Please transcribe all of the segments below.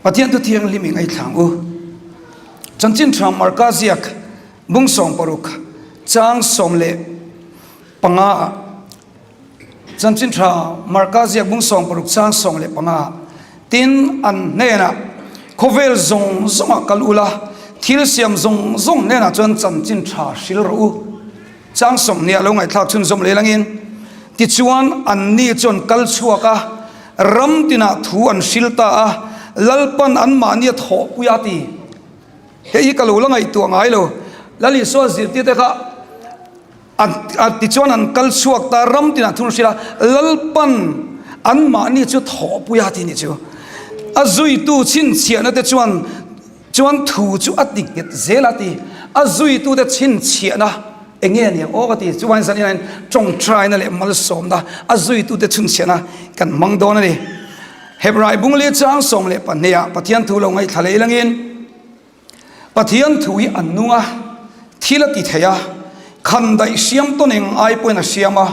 Pathian thu thianghlim i ngaithla ang u. Chanchin tha Marka ziak bung 16 chang 15 ah Chanchin tha Marka ziak bung 16 chang 15 ah Tin an hnenah khawvel zawng zawngah kal ula, thil siam zawng zawng hnenah chuan chanchin tha hril rawh u. Chang 20 a lo ngaihthlak chhunzawm leh langin, Tichuan anni chuan kal chhuak a, ram tinah thu an hril ta a, Lalpan anmahni a thawhpui a ti. Hei hi ka lo la ngaihtuah ngai lo. Lal Isua zirtirte kha a tichuan an kal chhuak ta, ram tinah thu an hril a, Lalpan anmahni chu thawhpui a ti ni chu. A zuitu chhinchhiahna te chuan Chuan thu chu a ti nghet zel a ti. A zuitute chhinchhiahna eng nge nia aw ka ti. Chuvain zan inah hian tawngtaina leh malsawmna a zuitute chhinchhiahna kan hmang dawn a ni. Hebrai bungli chang 12 ah Pathian thu lo ngaihthla leh ilangin Pathian thu hi a nung a, thil a ti thei a, khandaih hriam tawn eng ai pawhin a hriam a,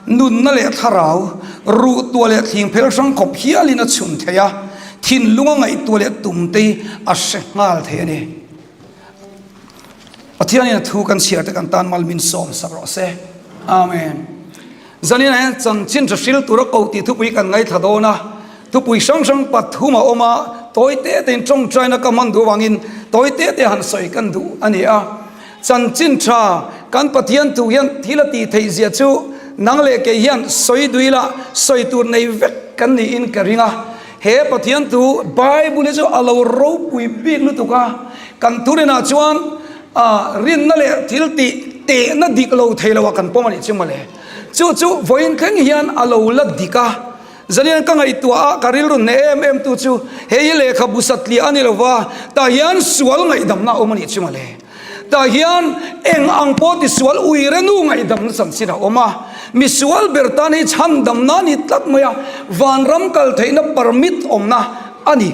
nunna leh thlarau, ruhtuah leh thlingphel hrang khawp hialin a chhun thei a, thinlunga ngaihtuah leh tumte hi a hre nghal thei a ni. Pathianin a thu kan chhiar te kan tan mal min sawm sak rawh se. Amen. Zanin ah hian chanchin tha hril tura ko tih thupui kan ngaithla dawn a, thupui hrang hrang pathum a awm a, tawi te tein tawngtaina ka hman duh avangin tawi te te han sawi kan duh a ni a. Chanchin tha kan Pathian thu hian thil a tih theih zia chu nang leh kei hian sawi dui la, sawi tur nei vek kan niin ka ring a. He Pathian thu Bible hi chu a lo ropui bik lutuk a, kan thurinah chuan rinna leh thil tih tehna dik lo thei lo ah kan pawm a nih chu mawle. Chu chu vawiin thleng hian a lo la dik a. Zanian ka ngaihtuah a, ka rilru hneh em em tu chu hei hi lehkhabu satliah a ni lo va, tah hian sual ngaihdamna a awm a nih chu mawle. Tah hian eng ang pawh tisual uire nu ngaihdamna chanchin a awm a, misual ber tan hi chhandamna a ni tlat mai a, vanram kal theihna permit awmna a ni.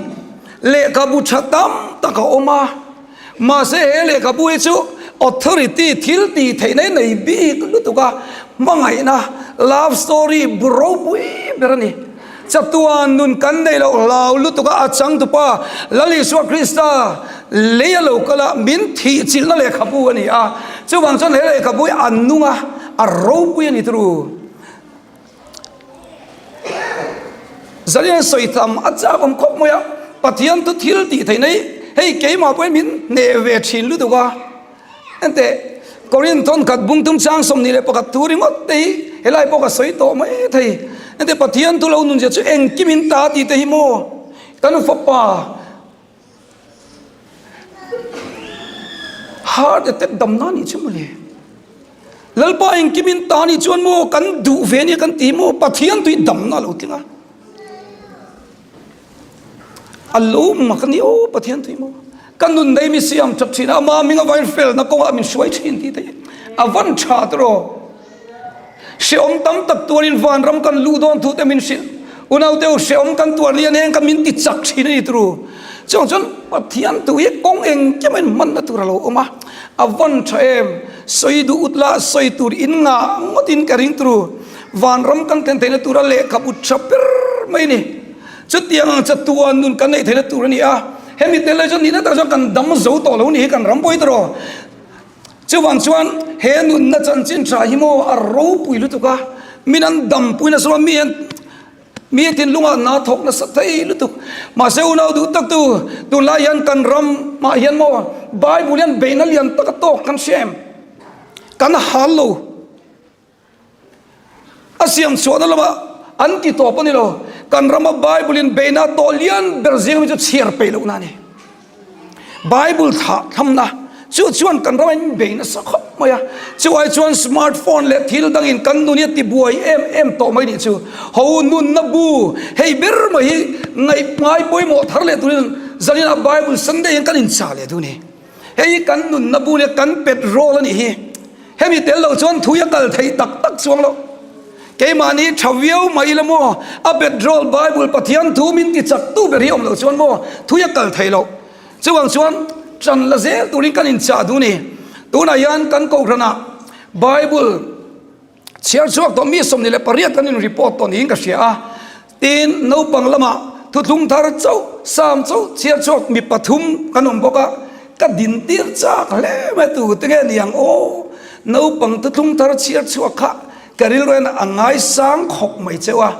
Lehkhabu tha tam tak a awm a, mahse he lehkhabu hi chu authority thil tih theihna hi nei bik lutuk a, hmangaihna love story bu ropui ber a ni. Chatuan nun kan neih loh hlau lutuk a, a changtupa Lal Isua Krista lei a lo kal a, min thih chilhna lehkhabu a ni a. Chuvang chuan he lehkhabu hi a nung a, a ropui a ni turu. Zalian sawi tham a chak awm khawp mai a, Pathian thu thil tih theihna hi hei keimah pawhin min hneh ve thin lutuk a. Enteh, Korinth thawn khat bung tum chang 21 thu ringawt te hi helai pawh ka sawi tawh mai thei. Enteh, Pathian thu lo nunzia chu engkim in ta tih te hi maw kan fapa heart attack damna nih chu mawle. Lalpa engkim in ta nih chuan maw kan duh ve nia kan ti maw Pathian tui damna a lo tling a. A lo mak a ni aw Pathian tui maw ka nun nei mi siam that thin a ama hming a vain felna kawngah min hruai thin tih te hi a van tha tawh hreawm tam tak tuarin vanram kan luh dawn thu te min hrilh unaute u hreawm kan tuar lian heng kha min ti chak thin a ni turu chuang chuan Pathian thu hi kawng engkim a inhmanna tur a lo awm a a van tha em sawi duh ut la sawi tur in ngah ngawtin ka ring turu Vanram kan thlen theihna tura lehkhabu tha ber mai a ni. Chutiang ang chatuan nun kan neih theihna tur a ni a. Hemi tel lai chuan nihna tak chuan kan dam zo tawh lo ni hi kan ram pawi ta rawh. Chuvang chuan he nunna chanchin tha hi maw a ropui lutuk a, min an dampui nasa a, mi hian mi thinlungah hna thawk nasa thei lutuk. Mahse unau duh tak tu tunlai hian kan ram mah hian maw Bible hian beihna lian tak a tawk kan hria em? Kan hal lo. A siam chhuahna lamah an ti tawp a ni lo. Kan rama Bible in beihna tawh lian ber zing ami chu chhiar peih lohna a ni. Bible thlah thlamna chu chuan kan rama in bei nasa khawp mai a. Chu ai chuan smartphone leh thil dangin kan nun hi a ti buai em em tawh mai nih chu. Ho nunna bu hei ber mai hi ngaih ngai pawimawh thar leh turin zaninah Bible Sunday hian kan inchah leh duh a ni. Hei hi kan nunna bu leh kan petrol a nih hi. Hemi tel lo chuan thui a kal theih tak tak chuang lo. Keimahni tha viau mai ila maw, a petrol Bible Pathian thu min ti chak tu ber hi awm lo chuan maw thui a kal theih loh. Chuvang chuan ṭan la zel turin kan inchah duh ni. Tunah hian kan kohhranah Bible chhiar chhuak tawh mi 28 kan in report tawh niin ka hria a. Tin, naupang lamah. Thuthlung thar chauh, Psalm chauh chhiar chhuak mi pathum kan awm bawk a, ka din tir chak hle mai tu te nge niang aw, naupang thuthlung thar chhiar chhuak kha ka rilru hian a ngaisang khawp mai cheu a,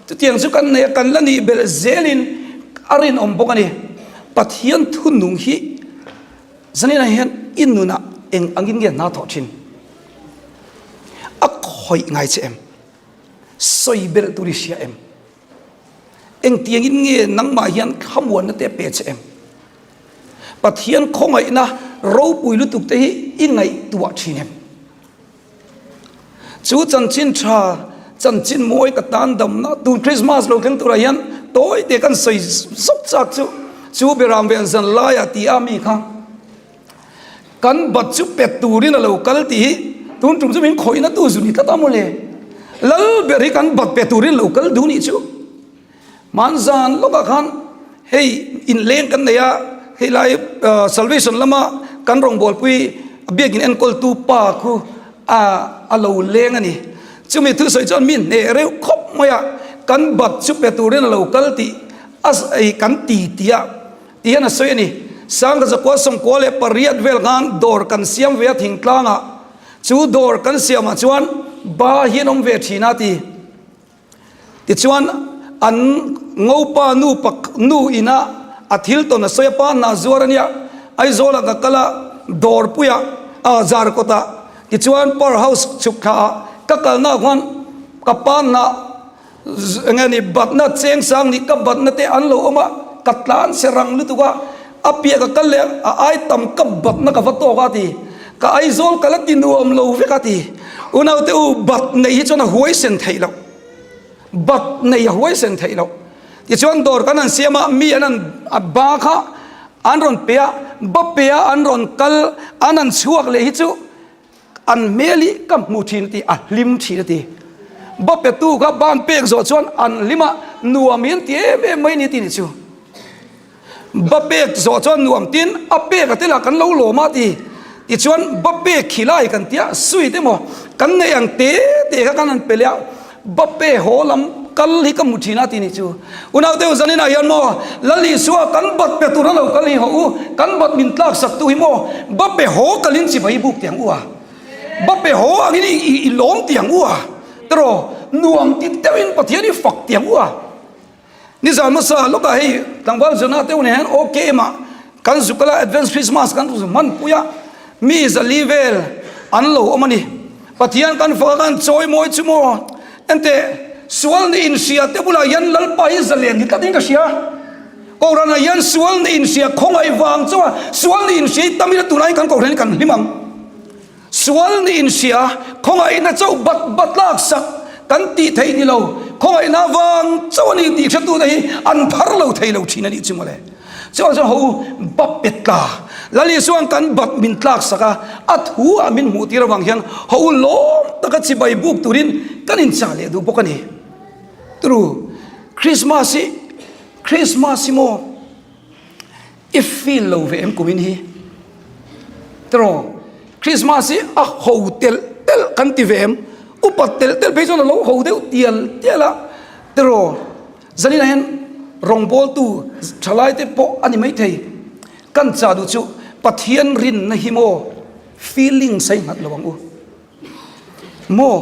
chutiang chu kan nei a, kan la nih belh zelin a rinawm bawk a ni. Pathian thunung hi zaninah hian i nunah eng angin nge hna thawh thin? A khawih ngai che em? Sawi belh tur i hria em? Engtiangin nge nangmah hian thlamuanna te a pe che em? Pathian khawngaihna ropui lutuk te hi i ngaihtuah thin em? Chu chanchin tha, chanchin mawi ka tan damna tun Christmas lo thleng turah hian tawi te kan sawi zawk chak chu, chu Beram ven zan laiah ti a mi kha kan bat chu pet turin a lo kal tih hi tun tum chu min khawihna tu zu ni tlat a mawle. Lal ber hi kan bat pe turin lo kal duh nih chu. Hmanzan lawkah khan hei inleng kan nei a, hei lai Salvation lama kan rawngbawlpui biakin enkawltu pa khu a lo leng a ni. Chumi thusawi chuan mi hneh reuh khawp mai a, kan bat chu pe turin a lo kal tih a kan ti tih a ti hian a sawi a ni. Sangha zakua sawmkua leh pariat vel khan dawr kan siam ve a thingtlangah, chu dawr kan siamah chuan ba hi an awm ve thin a ti. Tichuan, an ngopa nu pak nu ina a thil tawn a sawi a, pa hna zuar a nia, Aizawlah ka kal a, dawrpuiah ah Zarkawtah, tichuan Power House chhuk thla ah ka kalna khuan ka pa hna eng nge ni batna cheng sang nih ka batna te an lo awm a, ka tlan che rang lutuk a, a piah ka kal leh a ai tam ka batna ka va tawk a ti, ka Aizawl ka la ti nuam lo vek a ti. Unaute u, bat neih hi chuan a huaisen theih loh. Bat neih a huaisen theih loh. Tichuan dawr kan han siam a, mi an han a ba kha an rawn pe a, ba pe a an rawn kal, an han chhuak leh hi chu an hmel hi ka hmu thin a ti, a hlim thin a ti. Ba petu kha ban pek zawh chuan an hlim a, nuam hi an ti em em mai a ni a ti nih chu. Ba pek zawh chuan nuam tin a pek a tel ah kan lo lawm a ti. Tichuan ba pek khi lai kan tia sweet emaw kan neih ang te te kha kan han pe leh a, ba pe haw lam kal hi ka hmu thin a ti nih chu. Unau deuh zanin ah hian maw Lal Isua kan bat pe tur a lo kal hi haw u, kan bat min tlak sak tu hi maw ba pe haw kalin chibai buk tiang u a, ba pe haw angin i lawm tiang u a, tiraw nuam ti deuhin Pathian hi fak tiang u a. Nizan hmasa lawkah hei tlangval zirna te hunah hian OKM ah kan zuk ala Advance Christmas kan zu hman pui a, mi zali vel an lo awm a ni. Pathian kan fak a kan chawi mawi chu maw? Enteh, sual nih inhria te bulah hian Lalpa hi zalen ni tlatin ka hria. Kohhranah hian sual nih inhria khawngaih vang chuan sual nih inhria hi tam ila tunlaiin kan kohhran hi kan hlim ang. Sual nih inhria, khawngaihna chauh bat bat lak sak kan tih theih ni lo, khawngaihna vang chauh a ni tih hretute hi an phar lo thei lo thin a nih chu mawle. Chuan chuan ho u, bap pet tla, Lal Isua'n kan bat min tlak sak a, a thu ah min hmuh tir avang hian ho u lawm taka chibai buk turin kan inchah leh duh bawk a ni. Turu, Christmas hi, Christmas hi maw? I feel lo ve em kumin hi? Tiraw, Christmas hi a ho telh telh kan ti ve em? Upat telh telh phei chuan a lo ho deuh tial tial a, tiraw, zaninah hian rawngbawltu thalai te pawh a ni maithei. Kan chah duh chu Pathian rinna hi maw feelings a inghat lo ang u. Maw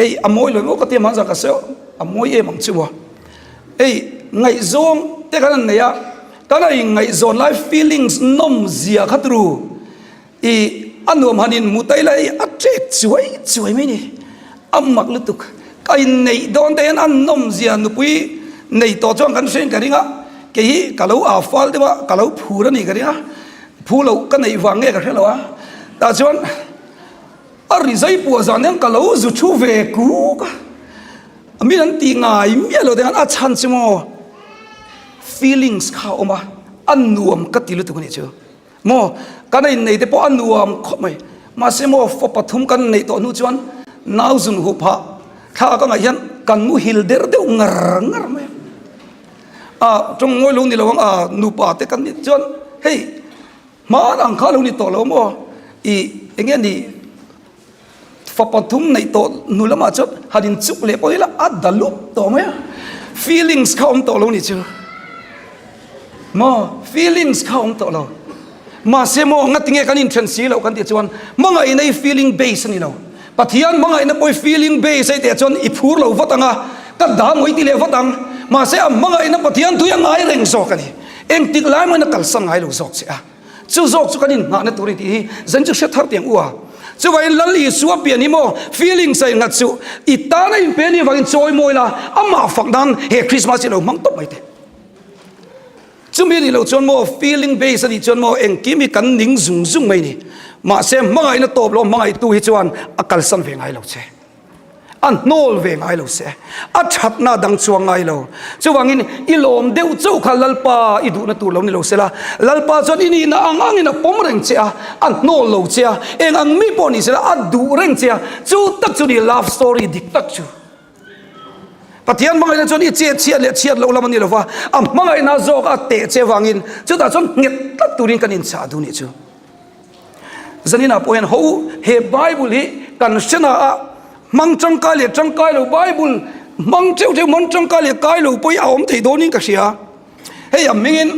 ei a mawi lo maw ka ti a hmanzah ka sawi a mawi em ang chu maw ei ngaihzawng te khan an nei a kan a inngaihzawn lai feelings nawm zia kha turu i a nuam han in hmu ta ila ei a ṭek chuai chuai mai ni a mak lutuk ka inneih dawn te hian a nawm zia nupui nei tawh chuan kan hrein ka ring a kei hi ka lo a fal deuh a ka lo phur a ni ka ring a Phu loh ka neih vang nge ka hre lo a, tah chuan a ri zai puah zan hian ka lo zu thu ve kuk a, min an tih ngai miah lo te khan a chhan chu maw feelings kha a awm a, a nuam ka ti lutuk a nih chu maw kan a innei te pawh a nuam khawp mai mahse maw fa pathum kan neih tawh hnu chuan nau zun huh phah thla ka ngaih hian kan muhil der deuh ngar ngar mai a. A tawng ngawi lo ni lo ang a nupa te kan nih chuan hei hman ang kha lo ni tawh lo maw i eng nge ni fa pathum neih tawh hnu lamah chuan han in chuk leh pawh ila a da lup tawh mai a. Feelings kha awm tawh lo nih chu. Maw? Feelings kha awm tawh lo. Mahse maw, ngatinge kan inthen si loh kan tih chuan hmangaihna hi feeling base a ni lo. Pathian hmangaihna pawh hi feeling base a i tih chuan i phur lo vat ang a, ka dah maw i ti leh vat ang. Mahse a hmangaihna Pathian tui a ngai reng zawk a ni. Engtik lai mahin a kalsan ngai lo zawk che a. Chu zawk chu kan inhnahna tur a ni tih hi zan chu hre thar tiang u a. Chuvangin Lal Isua pian hi maw feelings a innghat chu i tana inpe ni avangin chawi mawi la, amah fak nan he Christmas hi lo hmang tawp mai teh. Chumi anih loh chuan maw feeling base anih chuan maw engkim hi kan ning zung zung mai ni. Mahse hmangaihna tawp lo hmangaihtu hi chuan a kalsan ve ngai lo che. A hnawl ve ngai lo se. A thatna a dang chuang ngai lo. Chuvangin i lawm deuh chauh kha Lalpa i duhna tur lo ni lo sela. Lalpa chuan i nihna ang angin a pawm reng che a, a hnawl lo che a, eng ang mi pawh ni sela a duh reng che a. Chu tak chu ni love story dik tak chu. Pathian hmangaihna chuan i chet chhiat leh chhiat loh lam a ni lo va, a hmangaihna zawk a teh che vangin chutah chuan nghet tlat turin kan inchah duh nih chu. Zaninah pawh hian ho he Bible hi kan hrena a hmang tangkai leh tangkai lo Bible hmang teuh teuh hmang tangkai leh kai lo pawh hi a awm thei dawnin ka hria. Hei a hmingin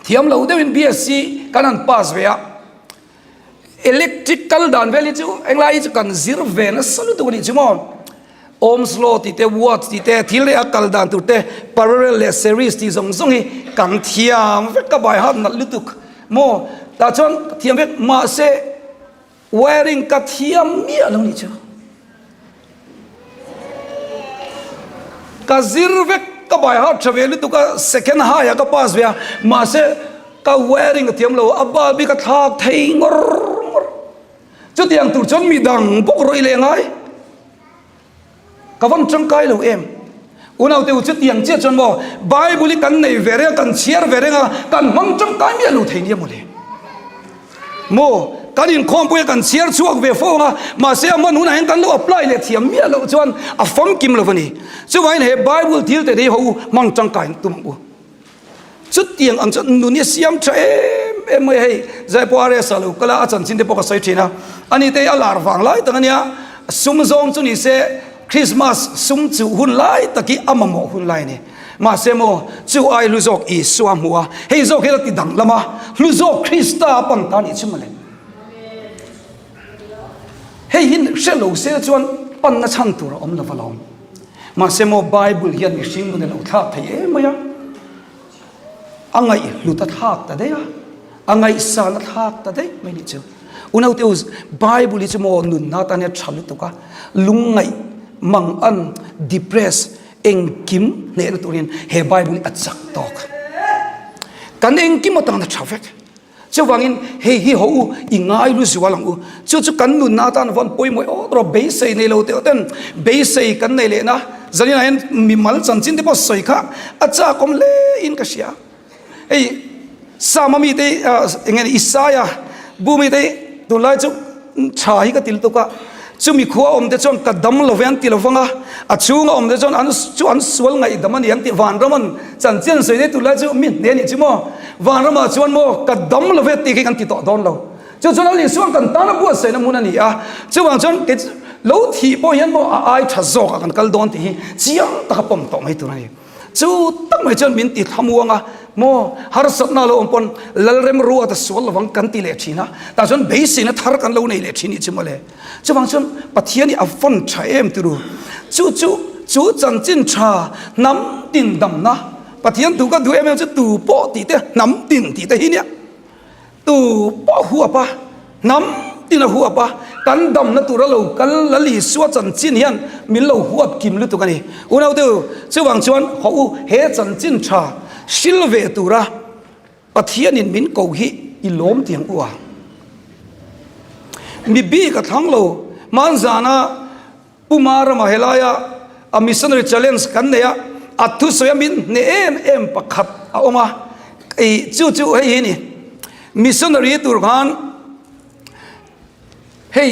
thiam lo deuhin BSc kan han pass ve a. Electric kal dan vel hi chu englai hi chu kan zir ve nasa lutuk a nih chu maw. Ohm's law tih te, watts tih te, thil leh a kal dan tur te, parallel leh series tih zawng zawng hi kan thiam vek ka bai hat nalh lutuk maw. Tah chuan ka thiam vek mahse wiring ka thiam miah lo nih chu. Ka zir vek ka bai hat tha ve lutuk a second high ah ka pass ve a mahse ka wiring a thiam lo a bulb hi ka thlak thei ngawr ngawr chutiang tur chuan midang bawk rawih leh ngai ka van tangkai lo em unau te u chutiang chiah chuan maw bible hi kan nei ve reng a kan chhiar ve reng a kan hmang tangkai miah lo thei nia mawle. Maw? Kan inkhawmpui a kan chhiar chhuak ve fo ang a, mahse a hman hunah hian kan lo apply leh thiam miah loh chuan a famkim lo a ni. Chuvangin he Bible thil te hi ho u hmang tangkai tum ang u. Chutiang ang chuan nun hi a siam tha em em mai a hei. Zaipaw RS ah lo kal a, a chanchin te pawh ka sawi thin a. Ani te hi a lar vang lai tak a nia, sum zawng chu ni se Christmas sum chuh hun lai tak hi a mamawh hun lai a ni. Mahse maw, chu ai hlu zawk Isua hmu a, hei zawk hian a ti danglam a, hlu zawk Krista a pan ta nih chu mawle. Hei hi hre lo se chuan panna chhan tur a awm lo va lawm. Mahse maw, Bible hian mihring nun a lo thlak thei em mai a, a ngaihhlut a thlak ta daih a, a ngaihsan a thlak ta daih mai nih chu. Unaute u, Bible hi chu maw nunna atan hian tha lutuk a, lungngaih, mangan, depress, Engkim hnehna turin he Bible hi a chak tawk. Kan engkim atana tha vek. Chuvangin hei hi ho u i ngai lu zual ang u. Chu chu kan nunna atan vawn pawimawih awt rawh beisei nei lo teuh ten beisei kan nei lehna zaninah hian mimal chanchin te pawh sawi kha a chak awm hle in ka hria. Hei Sama mite eng nge ni Isaia bu mite tunlai chu tha hi ka ti lutuk a, chumi khua awm te chuan ka dam lo ve an ti lo vang a, a chhunga awm te chuan an chu an sual ngaihdam a ni an ti vanram an chanchin an sawi daih tunlai chu mi hne nih chu maw vanramah chuan maw ka dam lo ve tih khi kan ti tawh dawn lo chu chuan a Isuan kan tana buatsaihna hmun a ni a chuvang chuan kei lo thih pawh hian maw a ai tha zawkah kan kal dawn tih hi chiang taka pawm tawh mai tur a ni. Chu tak mai chuan min ti thlamuang a, maw harsatna lo awm pawn Lalremruata sual lovang kan ti leh thin a, tah chuan beiseina thar kan lo nei leh thin nih chu mawle. Chuvang chuan Pathian hi a vawn tha em turu. Chu chu chu chanchin tha hnam tin damna Pathian tu ka duh em em chu tu pawh tih te hnam tin tih te hi nia. Tu pawh huap a, hnam tin a huap a, kan damna tura lo kal Lal Isua chanchin hian min lo huap kim lutuk a ni. Unaute u, chuvang chuan haw u, he chanchin tha hril ve tura Pathianin min ko hi i lawm tiang u a. Mi bik a thlang lo, hmanzana Pu Marama helaia a missionary challenge kan nei a, a thusawi a min hneh em em pakhat a awm a, ih chu chu hei hi ni, missionary tur khan hei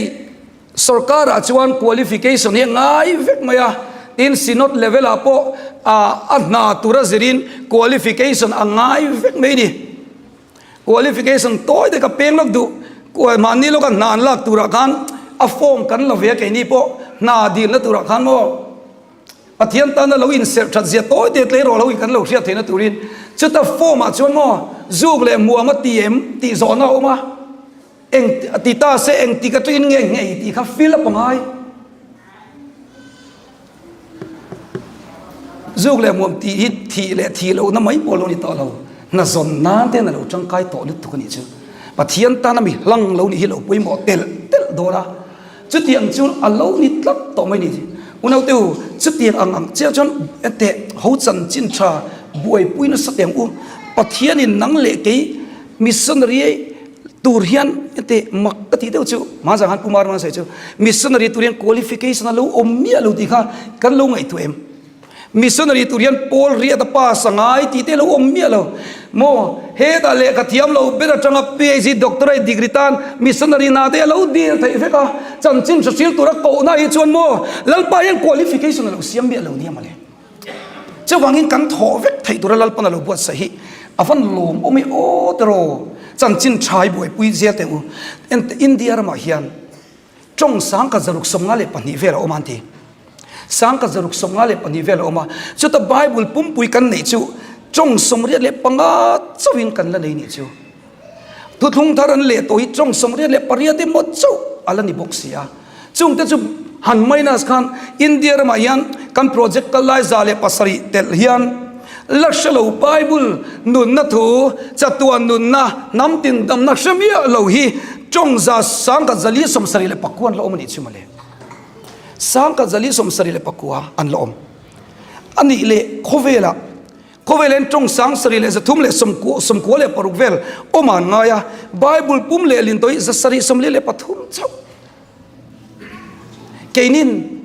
sorkarah chuan qualification hi a ngai vek mai a, tin synod level ah pawh a hna tura zirin qualification a ngai vek mai a ni. Qualification tawi te ka peng lawk duh, mahni lawka hna an lak turah khan a form kan la ve a keini pawh hna dilna turah khan maw. Pathian tana lo inserh that zia tawi te tleirawl ho in kan lo hriat theihna turin chuta form ah chuan maw zuk leh muam a ti em tih zawhna a awm a, eng ti ta se eng tik atangin nge nghei tih kha fill up a ngai. Zuk leh muam tih hi thih leh thih lohna mai pawh lo ni tawh lo, hna zawn nan te an lo tangkai tawh lutuk a nih chu. Pathian tana mi hlang lo nih hi lo pawimawh telh telh dawn a. Chutiang chu a lo ni tlat tawh mai ni. Unaute u, chutiang ang ang chiah chuan teh ho chanchin tha buaipui nasa teh ang u. Pathianin nang leh kei missionary tur hian teh mak ka tih deuh chu, hmanzah khan Pu Marman sawi chu, missionary tur hian qualification a lo awm miah lo tih kha kan lo ngaihtuah em? Missionary tur hian Paul riat a pass a ngai tih te lo awm miah lo maw? Hetah lehkha thiam lo ber atanga PhD doctorate degree tan missionary hna te a lo dil theih vek a, chanchin hre hril tura kohna hi chuan maw Lalpa hian qualification a lo siam miah lo nia mawle. Chuvangin kan thawh vek theih tura Lalpan a lo buatsaih hi a van lawm awm e aw tiraw? Chanchin tha hi buaipui zel teh u. India ramah hian Tawng sangkhat zaruk 52 vel a awm a an ti. Sangkhat zaruk 52 vel a awm a. Chuta Bible pumpui kan neih chu tawng 85 chauhin kan la nei nih chu. Thuthlung thar an leh tawh hi tawng 88 emaw chauh a la ni bawk si a. Chungte chu han minus khan India ramah hian kan project kal lai 107 telh hian la hre lo Bible nunna thu, chatuan nunna, hnam tin damna hre miah lo hi tawng za 1479 an la awm a nih chu mawle. 1479 an la awm a nih leh khawvelah khawvel hian tawng 7396 vel awm an ngai a, Bible pum lehlin tawh hi 743 chauh. Keinin.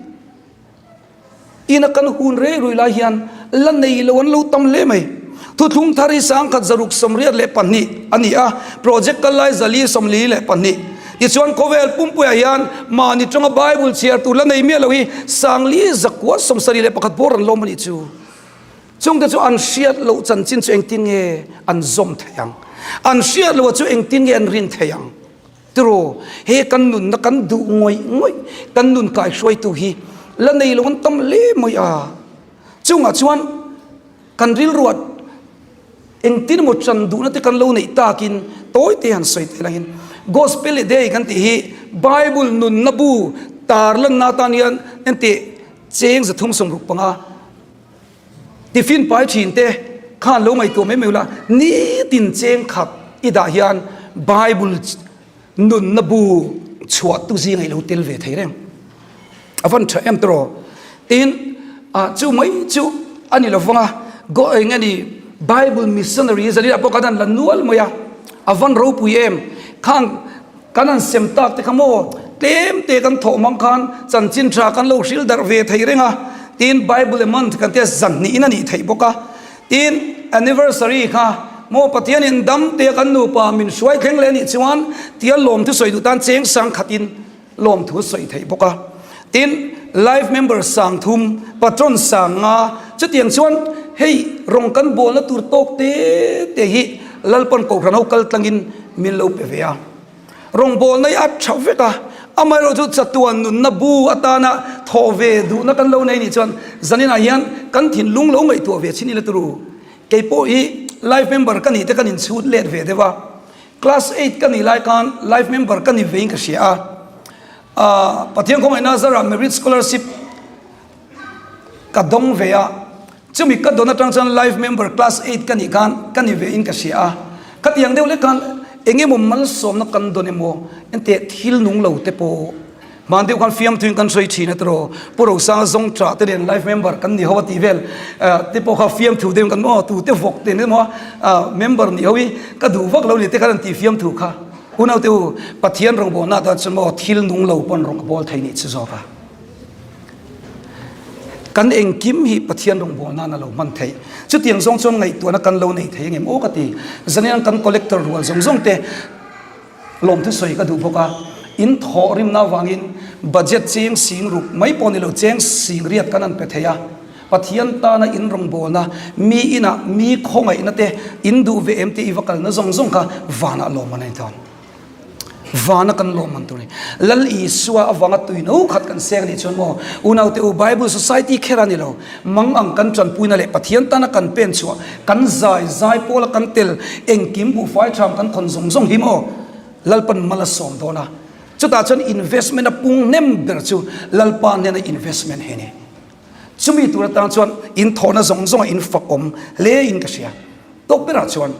Ina kan hun rei rui lai hian la nei lo an lo tam hle mai. Thuthlung thar hi 1682 a ni a, project kal lai 442. Tichuan khawvel pumpuiah hian mahni tawnga Bible chhiar tur la nei miah lo hi 4971 bawr an lawm a nih chu. Chungte chu an hriat loh chanchin chu engtin nge an zawm theih ang? An hriat loh chu engtin nge an rin theih ang? Tiraw, he kan nunna kan duh ngawih ngawih, kan nun kaihruaitu hi la nei lo an tam hle mai a. Chungah chuan kan rilruat engtin emaw chan duhna te kan lo neih takin tawi te han sawi tel angin Gospel a Day kan tih hi Bible nunna bu tarlanna atan hian engtih cheng 365 Tiffin pai thin te khan lo ngaihtuah mai mai ula, nitin cheng khat i dah hian Bible nunna bu chhuah tu zingah i lo tel ve thei reng. A van tha em tawh. Tin, chu mai chu a ni lovang a, go eng a ni Bible missionary zalin ah pawh khan an la nual mai a, a van ropui em. Khang Kan han sem tak te kha maw tlem te kan thawh mang khan chanchin tha kan lo hril darh ve thei reng a, tin Bible a month kan tia zan hnih in a nih theih bawk a, tin anniversary kha maw Pathian in dam te kan nupa min hruai thleng leh a nih chuan tia lawmthu sawi duh tan cheng sang khat in lawmthu sawi theih bawk a, tin life member sang thum patron sang nga chutiang chuan hei rawng kan bawlna tur tawk te te hi Lalpan Kohhran ho kal tlangin min lo pe ve a, rawngbawlna hi a tha vek a, amaherawh chu chatuan nunna bu atana thawh ve duhna kan lo nei nih chuan zaninah hian kan thinlung lo ngaihtuah ve chin ila turu. Kei pawh hi life member ka nih te kan inchhut let ve deuh a, class eight ka nih lai khan life member ka ni vein ka hria a, ah Pathian khawngaihna zarah merit scholarship Ka dawng ve a, chumi ka dawn atang chuan life member class eight ka nih khan ka ni ve in ka hria a, khatiang deuh lek khan eng emaw malsawmna kan dawn emaw enteh thil nung lo te pawh hman deuh khan fiamthu in kan sawi thin a tiraw Pu Rosanga zawng tah te nen life member kan ni ho a tih vel te pawh kha fiamthu deuh in kan aw tute vawk te emaw member ni ho hi ka duh vak lo ni te khan an tih fiamthu kha unaute u Pathian rawngbawlna ah chuan maw thil nung lo pawn rawng a bawl thei nih chu zawk a. Kan engkim hi Pathian rawngbâwl nân a lo hman theih. Chutiang zawng chuan ngaihtuahna kan lo nei thei angem aw ka ti. Zanian kan collector rual zawng zawng te lawmthu sawi ka duh bawk a. In thawh rimna avangin budget cheng sing ruk mai pawh ni lo cheng sing riat kan han pe thei a. Pathian tana in rawngbâwlna, mi inah mi khawngaihna te in duh ve em tih i va kalna zawng zawng kha vanah lawm a nei dawn. Vana kan lawmman tur a ni. Lal Isua avanga tui no khat kan seng anih chuan maw unaute u Bible Society kher a ni lo. Mang ang kan tanpuina leh Pathian tana kan pen chhuah, kan zai zai pawla kan tel engkim buhfai tham kan khawn zawng zawng hi maw Lalpan mal a sawm dawn a. Chutah chuan investment a pung hnem ber chu Lalpa hnena investment hi a ni. Chumi tur atan chuan in thawhna zawng zawngah in fak awm hle in ka hria. Tawk berah chuan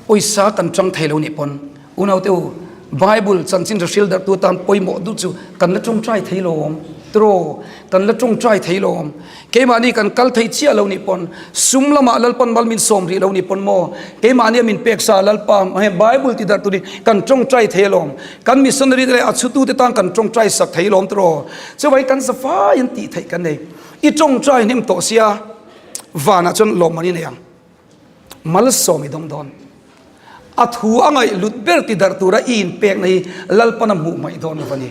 pawisa kan chang thei lo nih pawn unaute u Bible chanchin hre darhtu atan pawimawh duh chu kan la tawngtai thei lo awm tiraw kan la tawngtai thei lo awm keimahni kan kal thei chiah lo nih pawn sum lamah Lalpan mal min sawm rih lo nih pawn maw keimahni a min pek sa Lalpa he Bible ti darh turin kan tawngtai thei alawm kan missionary te leh a chhutute tan kan tawngtai sak thei lawm tiraw chuvai kan zafaiin tih theih kan nei i tawngtai hnem tawh sia Vanah chuan lawmman i nei ang. Malsawm i dawng dawn. A thu a ngaih lut ber ti darh tura i inpekna hi Lalpan a hmuh hmaih dawn lo a ni.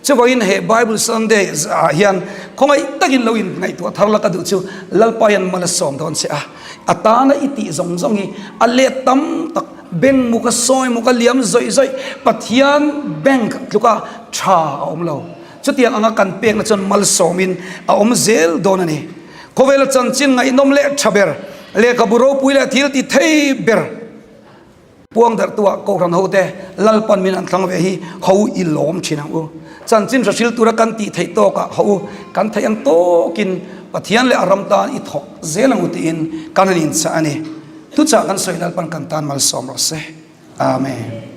Chuvangin he Bible Sunday ah hian khawngaih takin lo inngaihtuah thar la ka duh chu Lalpa hian mal a sawm dawn che a. A tana i tih zawng zawng hi a let tam tak beng muk a sawi muk a liam zawih zawih Pathian bank tluka tha a awm lo. Chutiang anga kan pekna chuan malsawmin a awm zel dawn a ni. Khawvela chanchin ngaihnawm leh tha ber, lehkhabu ropui leh thil ti thei ber puang darhtuah Kohhran hote Lalpan min an thlang ve hi ho i lawm thin ang u. Chanchin hre hril tura kan tih theih tawkah ho u, kan theih ang tawkin Pathian leh a ram tan i thawk zel ang u tiin kan han inchah a ni. Thuchah kan sawi Lalpan kan tan malsawm rawh se. Amen.